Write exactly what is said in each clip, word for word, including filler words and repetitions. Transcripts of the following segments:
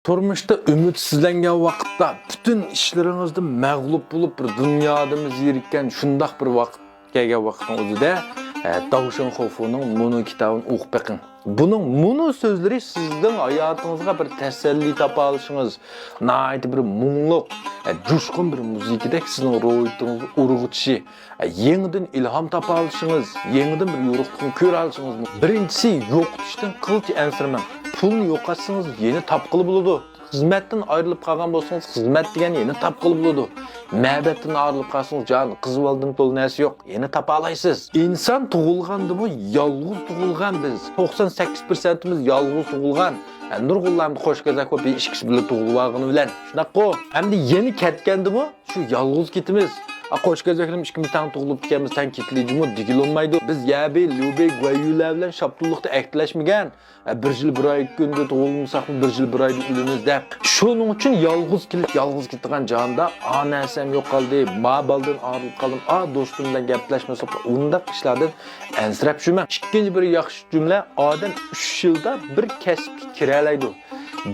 تۇرمۇشتا ئۈمىدسىزلەنگەن ۋاقىتتا، پۈتۈن ئىشلىرىڭىزدا مەغلۇپ بولۇپ، بىر دۇنيادىمۇ زېرىككەن شۇنداق بىر ۋاقىت كەلگەن ۋاقىتنىڭ ئۆزىدە، ئە، داۋشېن خاۋفۇنىڭ مۇنۇ كىتابىنى ئوقۇپ بېقىڭ. بۇنىڭ مۇنۇ سۆزلىرى سىزنىڭ ھاياتىڭىزغا بىر تەسەللى تاپالىشىڭىز، ناھايىتى بىر مۇڭلۇق، ئە، جۇشقۇن بىر مۇزىكىدەك سىزنىڭ روھىيىتىڭىزنى ئۇرغۇتۇشى، ئە، يېڭىدىن ئىلھام تاپالىشىڭىز، يېڭىدىن بىر يورۇقلۇقنى كۆرەلىشىڭىز. بىرىنچىسى، يوقىتىشتىن قىلچە ئەنسىرىمەڭ. پۇلنى يوقاتسىڭىز، يەنە تاپقىلى بولىدۇ. خىزمەتتىن ئايرىلىپ قالغان بولسىڭىز، خىزمەت دېگەن يەنە تاپقىلى بولىدۇ. مەبەدتىن ئايرىلىپ قالسىڭىز، جان، قىز بالىدىن تولا نەرسە يوق، يەنە تاپالايسىز. ئىنسان تۇغۇلغاندىمۇ يالغۇز تۇغۇلغان بىز. توقسان سەككىز پىرسەنتىمىز يالغۇز تۇغۇلغان. ھە، نۇرغۇنلار ئەمدى قوش كېزەك بولۇپ، بىر ئىككىسى بىللە تۇغۇلۇۋالغىنى بىلەن. شۇنداققۇ؟ ئەمدى يەنە كەتكەندىمۇ شۇ يالغۇز كېتىمىز. ئا، قوش كېزەكلىرىم ئىككىمىز تەڭ تۇغۇلۇپتىكەنمىز، سەن كېتىلى جۇمۇ دېگىلى بولمايدۇ. بىز يەبى، ليۇبى، گۇەييۈلەر بىلەن شاپتۇللۇقتا ئەھدىلەشمىگەن. ئە، بىر يىل بىر ئاي كۈندە تۇغۇلمىساقمۇ، بىر يىل بىر ئايدا ئۆلىمىز دەپ. شۇنىڭ ئۈچۈن يالغۇز كېلىپ، يالغۇز كېتىدىغان جاندا، ئا، نەرسەم يوقالدى، ما بالدىن ئايرىلىپ قالدىم، ئا، دوستۇم بىلەن گەپلەشمىسەم، ئۇنداق ئىشلاردىن ئەنسىرەپ يۈرمەڭ. ئىككىنچى بىر ياخشى جۈملە، ئادەم ئۈچ يىلدا بىر كەسىپكە كىرەلەيدۇ.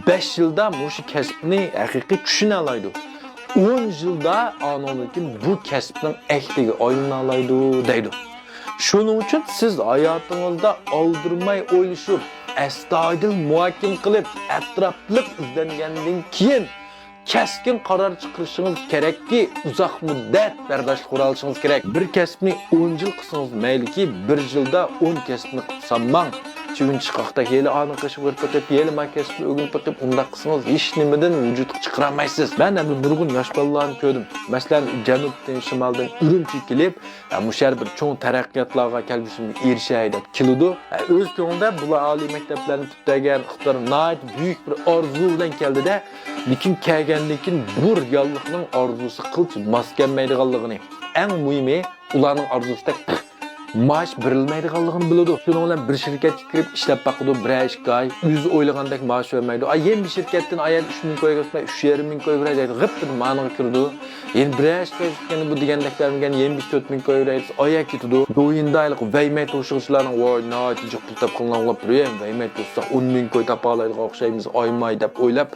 بەش يىلدا مۇشۇ كەسىپنى ھەقىقىي چۈشىنەلەيدۇ. ئون يىلدا ئانىڭدىن كېيىن بۇ كەسىپنىڭ ئەھلىگە ئايلىنالايدۇ دەيدۇ. شۇنىڭ ئۈچۈن سىز ھاياتىڭىزدا ئالدىرىماي ئويلىشىپ، ئەستايىدىل مۇھاكىمە قىلىپ، ئەتراپلىق ئىزدەنگەندىن كېيىن كەسكىن قارار چىقىرىشىڭىز كېرەككى، ئۇزاق مۇددەت بەرداشلىق قۇرالىشىڭىز كېرەك. بىر كەسىپنى ئون يىل قىلسىڭىز مەيلىكى، بىر يىلدا ئون كەسىپنى قىلسام ماڭ. چىۋىن چىقاقتەك ھېلى ئانىڭ قېشىغا بېرىپ بېقىپ، ھېلى ما كەسىپنى ئۆگىنىپ بېقىپ، ئۇنداق قىلسىڭىز ھېچنېمىدىن ۋۇجۇدقا چىقىرالمايسىز. مەن ئەمدى نۇرغۇن ياش بالىلارنى كۆردۈم. مەسىلەن، جەنۇبتىن، شىمالدىن ئۈرۈمچىگە كېلىپ، ھە، مۇشۇ يەر بىر چوڭ تەرەققىياتلارغا كەلگۈسىمگە ئېرىشەي دەپ كېلىدۇ. ھە، ئۆز كۆڭلىدە بۇلار ئالىي مەكتەپلەرنى پۈتتۈرگەن، ئىقتىدار ناھايىتى بۈيۈك بىر ئارزۇ بىلەن كەلدى-دە، لېكىن كەلگەندىن كېيىن بۇ رېئاللىقنىڭ ئارزۇسى قىلچە ماس كەلمەيدىغانلىقىنى، ئەڭ مۇھىمى، ئۇلارنىڭ ئارزۇسىدەك مائاش بېرىلمەيدىغانلىقىنى بىلىدۇ. شۇنىڭ بىلەن بىر شىركەتكە كىرىپ ئىشلەپ باقىدۇ، بىرەر ئىككى ئاي. ئۆزى ئويلىغاندەك مائاش بەرمەيدۇ. ئاي، يەنە بىر شىركەتتىن ئاي، يەنە ئۈچ مىڭ كوي كۆرسىتمەي، ئۈچ يېرىم مىڭ كوي بېرەي دەيدۇ. غىپپىدە مانىغا كىرىدۇ. يەنە بىرەر ئىككى ئاي ئۆتكەندە بۇ دېگەندەك بەرمىگەن، يەنە بىر ئۈچ تۆت مىڭ كوي بېرەي دېسە، ئاي، يەنە كېتىدۇ. دويىندا ھېلىقى ۋەيمەي توشۇغۇچىلارنىڭ، ۋاي، ناھايىتى جىق پۇل تاپقانلار بولۇپ، بىر يەم ۋەيمەي توشساق ئون مىڭ كوي تاپالايدىغان ئوخشايمىز، ئايماي دەپ ئويلاپ،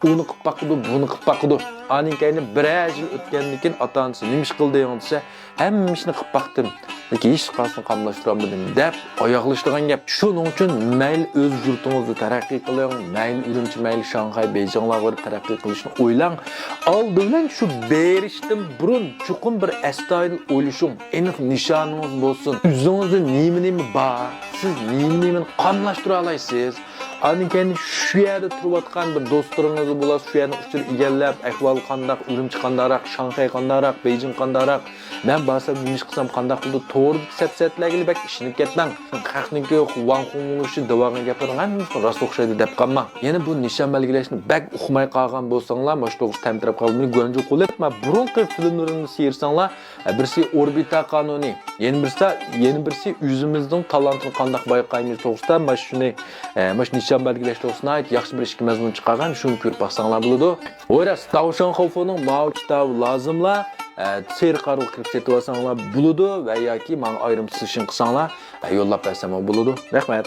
ئۇنى قىلىپ باقىدۇ، بۇنى قىلىپ باقىدۇ. ئاندىن كېيىن بىرەر يىل ئۆتكەندىن كېيىن ئاتا-ئانىسى نېمە ئىش قىلدىڭ دېسە، ھەممە ئىشنى قىلىپ باقتىم، لېكىن ھېچقايسىنى قاملاشتۇرالمىدىم دەپ ئاياغلىشىدىغان گەپ. شۇنىڭ ئۈچۈن مەيلى ئۆز يۇرتىڭىزدا تەرەققىي قىلىڭ، مەيلى ئۈرۈمچى، مەيلى شاڭخەي، بېيجىڭلارغا بېرىپ تەرەققىي قىلىشنى ئويلاڭ. ئالدى بىلەن شۇ بېرىشتىن بۇرۇن چوقۇم بىر ئەستايىدىل ئويلىشىڭ، ئېنىق نىشانىڭىز بولسۇن. ئۆزىڭىزدە نېمە-نېمە بار، سىز نېمە-نېمىنى قاملاشتۇرالايسىز؟ ئاندىن كېيىن شۇ يەردە تۇرۇۋاتقان بىر دوستلىرىڭىز بولسا، شۇ يەرنىڭ ئۇچۇر ئىگىلەپ، ئەھۋالى قانداق، ئۈرۈمچى قانداقراق، شاڭخەي قانداقراق، بېيجىڭ قانداقراق، مەن بارسام نېمە ئىش قىلسام قانداق بولىدۇ، توردىكى سەپسەتىلەرگىلا بەك ئىشىنىپ كەتمەڭ. خەقنىڭكى ۋاڭ خۇڭلۇشى دەۋالغان گەپلەرنىڭ ھەممىسى راست ئوخشايدۇ دەپ قالماڭ. يەنە بۇ نىشان بەلگىلەشنى بەك ئۇقماي قالغان بولساڭلار، مانا شۇ توغرىسىدا تەمتىرەپ قالماي، گۇەنجۇ قۇلۇپ، مانا بۇرۇنقى فىلىملىرىمنى سېيىرساڭلار، ئە، بىرسى ئوربىتا قانۇنى، يەنە بىرسى، يەنە بىرسى ئۆزىمىزنىڭ تالانتىنى قانداق بايقايمىز توغرىسىدا، مانا شۇنى، ئە، مانا شۇ نىشان بەلگىلەش توغرىسىدا ناھايىتى ياخشى بىر ئىككى مەزمۇن چىقارغان، شۇنى كۆرۈپ باقساڭلار بولىدۇ. ھوي راست، داۋشېن خاۋفۇنىڭ ماۋۇ كىتابى لازىملا، ئە، سېرىق ئارىلىق كىرىپ سېتىۋالساڭلار بولىدۇ ۋە ياكى ماڭا ئايرىم سېشىن قىلساڭلار، ئە، يوللاپ بەرسەممۇ بولىدۇ. رەھمەت.